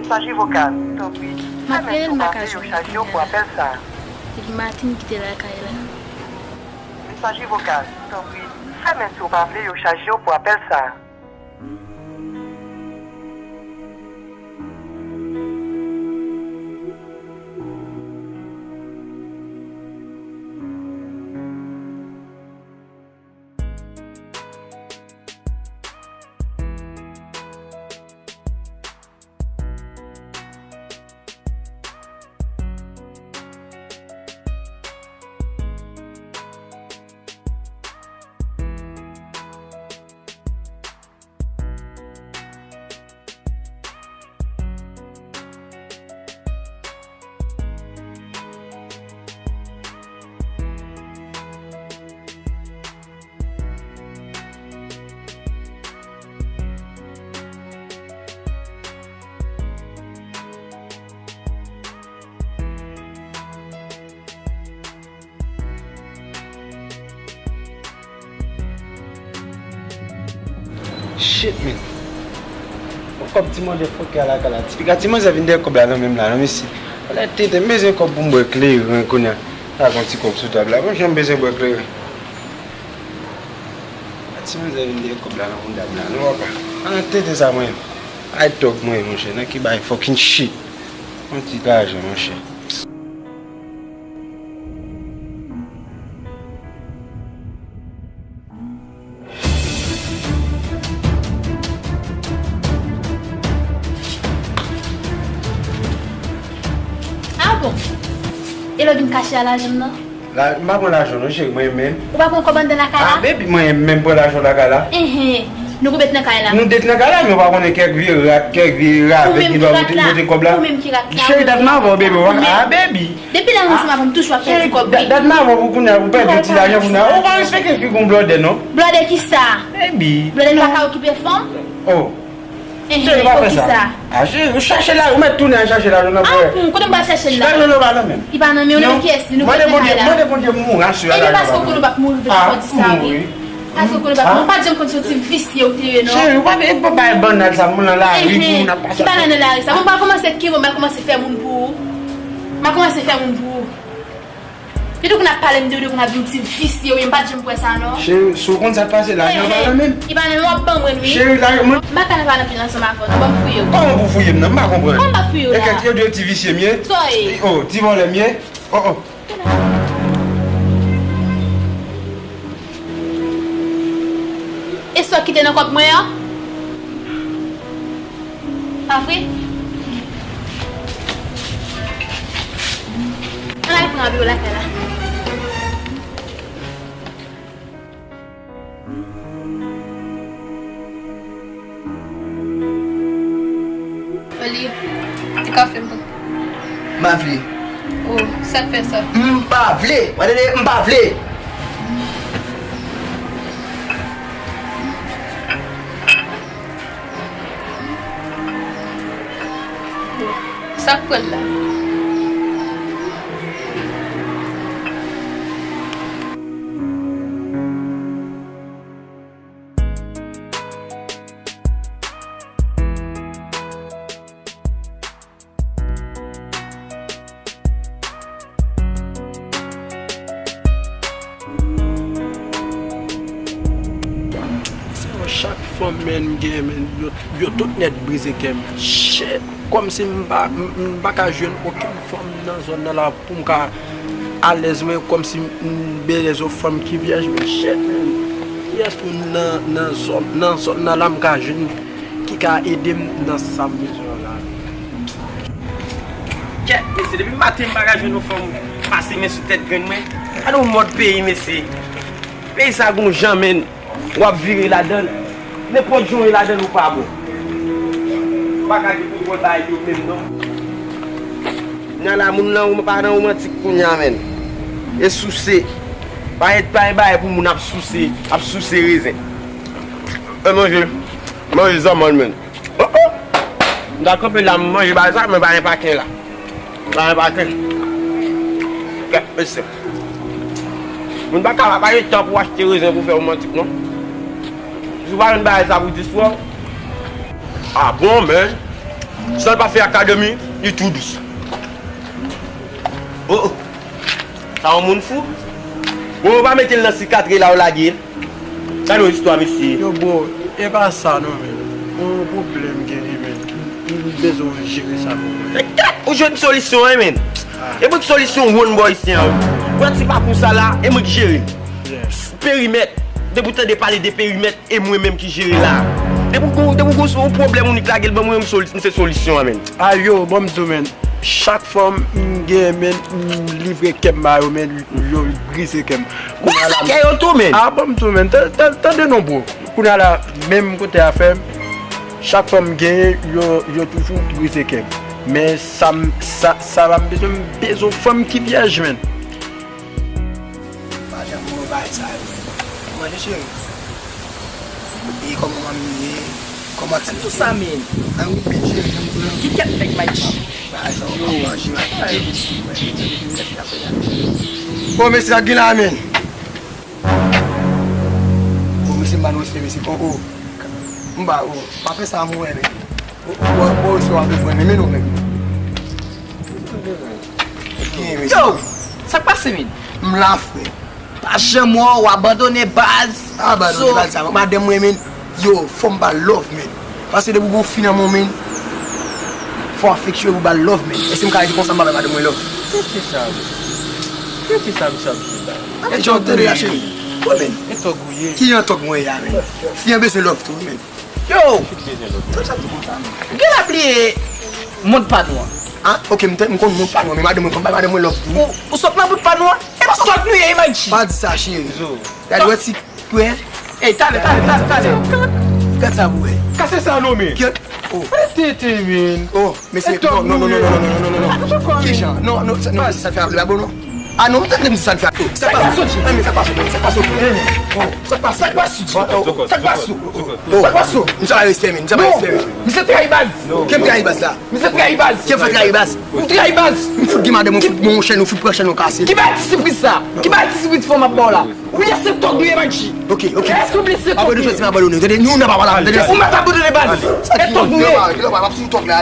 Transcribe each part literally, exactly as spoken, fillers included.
Mesaje vokal, tanpri, fèmen si w pa vle yo chaje w pou apèl sa a. Depi maten m kite lakay la. Mesaje vokal, tanpri, fèmen si w pa vle yo chaje w pou apèl sa a. Shit, man. Yon kòb ti mòde fòkè a lakay la. Ti piga ti manzè vin dèyè kòb la nan men m la, non, mesye. Alè tenten, m bezwen kòb pou m bwè kleren kounye a. Sa gon ti kòb sou tab la. Bon, jan m bezwen bwè kleren. Ti manzè vin dèyè kòb la nan mouda m la, non, papa. Alè tenten sa, mwen. Ay, tòg mwen, monchè. Nan ki bay fucking shit. Yon ti lajan, monchè. Ah bon? E lè w vin kache a lajan m nan? La, m pa pran lajan non, cheri, mwen menm. Ou pa pran kòb anndan lakay la? Ah, baby, mwen menm pran lajan lakay la. Enhen. Nou konbyen t nan kay la? Nou de t nan kay la, men w pa konnen kèk vye rat, kèk vye ravèt ki dwe pote, pote kòb la. Ou menm ki rat la? Cheri, dat m avè w, baby, w pa ka, ah, baby. Depi lè nou ansanm avè m, toujou ap pèdi kòb, baby. Dat m avè w pou kounye a, ou pèdi ti lajan kounye a. Ou pa respekte fi gon blòdè non. Blòdè kisa? Baby. Blòdè nou pa ka okipe fanm? Oh. Cheri, pa fè sa. Ah, cheri, ou chache la, ou mèt tounen al chache lajan nan pou wè. Kote m pral chache l la? Lajan nan pa nan men m. Li pa nan men w, nan men kiyès li? Nou konn fè kay la. Mande Bondye, mande Bondye m mouri aswè a. Epi paske w konn ou p ap mouri, vle fè w di sa, wi. Paske w konn ou p ap mouri. M pa t janm konn se yon ti visye ou te ye, non. Cheri, ou pa vin bay bannad sa, moun nan lari, pou moun ap pase. Ki bannad nan lari sa? Bon, m pral kòmanse kenbe w, m pral kòmanse fè moun pou ou. M pral kòmanse fè moun pou ou. Depi w konn ap pale m de ou, depi w konn ap di m ti visye ou ye, m pa t janm kwè sa non. Cheri, si w konn sa k pase, lajan pa nan men m. Li pa nan men w, w ap ban mwen l wi. Cheri, lajan mwen. M pa ka nan pale anpil ansanm avè w non, ban m fouye w. Kòman pou fouye m nan? M pa konprann. Kòman m ap fouye w la? E kèt yo di w ti visye m ye? Sa w ye? Oh, ti vòlè m ye? Oh, oh. E sa w kite nan kòb mwen an? Pa vre? Ann al pran biro lakay la. Oli, ti kafe m pou. M pa vle. Oh, sa k fè sa? M pa vle. W a tande, m pa vle. Sa k pran l la? Sa yo chak fanm, man, m gen, man, yo, yo tout nèt brize kè m. Shit! Kòmsi m pa, m, m pa ka jwenn okenn fanm nan zòn nan la pou m ka alèz, men kòmsi m, m bezwen yon fanm ki vyèj, men shit, man. Kiyès moun nan, nan zòn, nan zòn nan la m ka jwenn ki ka ede m nan sa m bezwen an la? Kèt, mesye, depi maten m pa ka jwenn yon fanm pase men sou tèt grenn mwen. Gade yon mòd peyi, mesye. Peyi sa gon jan, menn. W ap vire ladan l. Nenpòt jan w ye ladan l, ou pa bon. Ou pa ka gen kontwòl bagay yo menm, non. Nan la, moun nan, ou pa nan romantik kounye a, menn. E souse. Pa gen, pa gen bagay pou moun ap souse, ap souse rezen. E manje, manje zanmann, menn. Oh, oh! M ta kanpe la, m manje bagay sa, men pa gen paken la. Pa gen paken. Kèt, mesye. Moun pa ka, pa gen tan pou achte rezen pou fè romantik, non. Si w pa jwenn bagay sa pou dis fwa. Ah bon, men. San l pa fè akademi, li tou dous. Oh, oh. Sa yon moun fou? Bon, ou pa mete l nan sikatri la, ou lage l. Sa nou istwa, mesye. Yo, bro, e pa sa non, men. Yon pwoblèm gen li, men. M bezwen w jere sa pou mwen. Ou jwenn solisyon an, men. Ah. E pou ki solisyon wonn bò isi an? Pran ti pakou sa la, e mwen ki jere. Yeah. Perimèt. Depi w tande pale de perimèt, e mwen menm ki jere la. Depi w gon, depi w gon yon pwoblèm ou nik lage l ban mwen, m soli-, m se solisyon an, men. A yo, bon, m di w, men. Chak fwa m gen, men, m livre kè m ba yo, men, yo brize kè m. Brize kè yo tou, men. A, bon, m di w, men. Tan-, tan-, tande non, bro. Kounye a la, menm kote a fè m, chak fwa m genyen, yo, yo toujou brize kè m. Men sa m, sa, sa la m bezwen, m bezwen yon fanm ki vyèj, men. Pa janm wè bagay sa yo. Kòman je cheri? E kòman manmi ye? Kòman ti pitit? Tout sa, men. An wi, men cheri, janm di non. Ki kèt nèg Mike? Bagay sa yo pa manje, bagay sa yo. O, mesye, sa gen la, men. O, mesye, m ba nou respè, mesye. O, o. M ba, o. Pa fè sa, mwen, men. O, o, o, o, respè w ap bezwen, men, men nou, men. Gen, mesye. Yo! Sa k pase, men? M la, frè. Pa janm wè w abandone baz. Abandone baz sa. Madanm mwen, men. Yo, fò m ba love, men. Paske depi w gon fi nan men w, men, fò w afeksyone pou ba love, men. Èske m ka rete konsa m pa bay madanm mwen love? Kite sa, men. Kite sa, misye ap di la. Mwen, jan w tande la, cheri. Wi, men. E tòg ou ye. Ki jan tòg mwen ye a, men? Fi an bezwen love tou, men. Yo! Ou gen la bliye mond pa nou an. Ah, ok, m te, m konn mond pa nou an, men madanm mwen, fò m bay madanm mwen love tou. Ou, ou sot nan bout pa nou an? E tòg nou ye, Imanji. Pa di sa, cheri. Gade, wè ti, wè. Ey, talè, talè, talè, talè. Gad sa pou wè. Kase sa non, men. Kèt. Oh. Tete, men. Oh, mesye, non, non, non, non. Kijan? Non, non, sa, non, sa fè ap lè abo, non. Ah non, tande m sa n fè. Sa pa soti. Non, men sa pa soti, sa pa soti. Oh, sa pa soti. Sa pa soti. Oh, sa pa soti. M sa pa respè, men. M sa pa respè, men. Misye trayi baz. Ke m trayi baz la? Misye trayi baz. Ke m fè trayi baz? Ou trayi baz. M fout gen madanm, ou fout gen yon chèn, ou fout pran chèn, ou kase. Ki bagay ti sipriz sa? Ki bagay ti sipriz fò m ap ba w la? Ou bliye se tòg nou ye, Manchi. Ok, ok. Èske ou bliye se tòg nou ye? Abandone, tande, nou nan pa pale, tande. Ou mèt abandone baz. E tòg nou ye.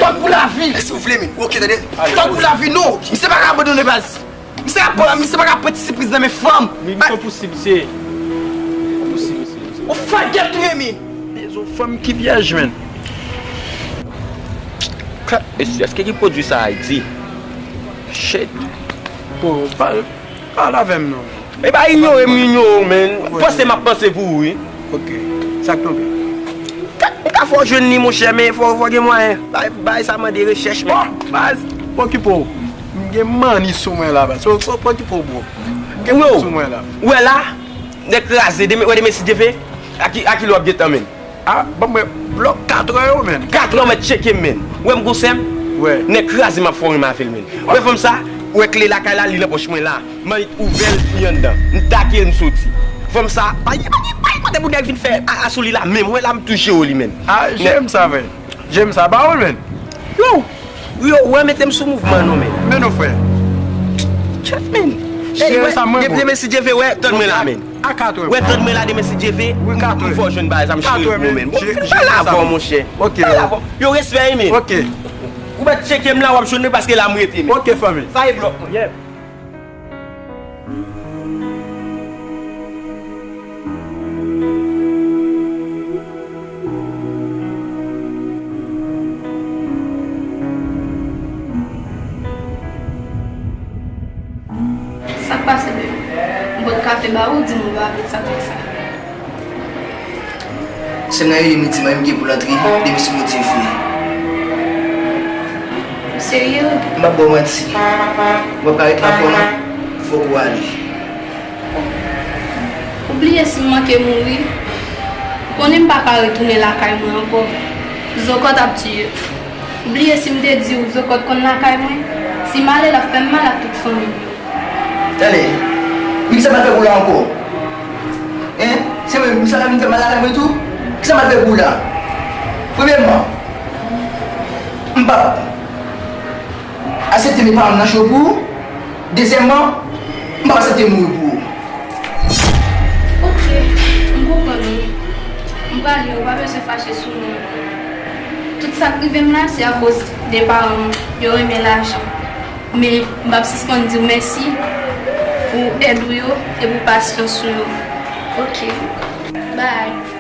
Tòg pou lavi. Si w vle, men. Ok, tande. Tòg pou lavi, non. Misye pa ka abandone baz. Misye ap, misye pa ka pran ti sipriz nan men fanm. Men li pa posib, se. Pa posib, se. Ou fagèt ou ye, men. Bezwen fanm ki vyèj, men. Ka, èske, èske ki pwodui sa Ayiti? Shit. Bon, pa, pale avè m non. E pa inyore m, inyore w, men. Ou panse m ap panse pou ou, wi. Ok. Sa k tonbe? Ka, m ka fè w jwenn li, monchè, men fò, fò gen mwayen. Bay, bay sa mande rechèch, men. Bon, baz, pa okipe w. M gen manni sou mwen la, baz. So, so, pa okipe w, bro. M gen manni sou mwen la. Ou wè la? Nèg kraze, demen, wè demen si Dye vle. A ki, a ki lè w ap gentan, men? Ah, ban mwen blòk katrè yo, men. Katrè w mèt tcheke m, men. Ou wè m gon sè m? Wè. Nèg kraze m ap fè w renmen avè l, men. Ou wè fanm sa? Ou wè kle lakay la, li nan pòch mwen la. M annik ouvè l, li anndan. M take l, m soti. Fanm sa, pa gen, pa gen, pa gen kote pou nèg vin fè a, asou li la, men mwen la, m touche w li, men. Ah, jere m sa, men. Jere m sa, ba w l, men. Yo! Yo, wè, mete m sou mouvman, non, men. Men non, frè. Chèf, men. Jere sa, mwen, demen si Dye vle, wè, tann mwen la, men. A katrè. Wè, tann mwen la demen si Dye vle. Wi, katrè. M fò jwenn bagay sa, m cheri pou ou, men. Bon, fin pale avè w, monchè. Ok. Pale avè w. Yo, respè, men. Ok. Ou mèt tcheke m la, w ap jwenn mwen paske la m rete, men. Ok, fanmi. Sa e blòk mwen. Yeah. Sa k pase, bebe? M pot kafe ba ou, di m ou pa vle sa fè sa. Sè m nan rele m, li di m gen pou l antre, demen si Bondye vle. Ou serye? M p ap ba w manti. Ou p ap ka ret la ankò non. Fòk ou ale. Ou bliye si m manke mouri, ou konnen m pa ka retounen lakay mwen ankò. Zokòt ap tiye m. Ou bliye si m te di w Zokòt konn lakay mwen? Si m ale, l ap fè m mal ak tout fanmi m yo. Tande, men kisa m al fè pou w la ankò? Hein? Se mwen, misye la vin fè mal lakay mwen tou? Kisa m al fè pou w la? Premyèman, m p ap aksepte men paran m nan cho pou ou. Dezyèmman, m p ap aksepte mouri pou ou. Ok, m konprann ou. M prale, ou pa bezwen fache sou mwen ankò. Tout sa k rive m la, se akoz de paran m, yo renmen lajan. Men, m p ap sispann di w mèsi pou èd ou yo e pou pasyans ou yo. Ok. Bye.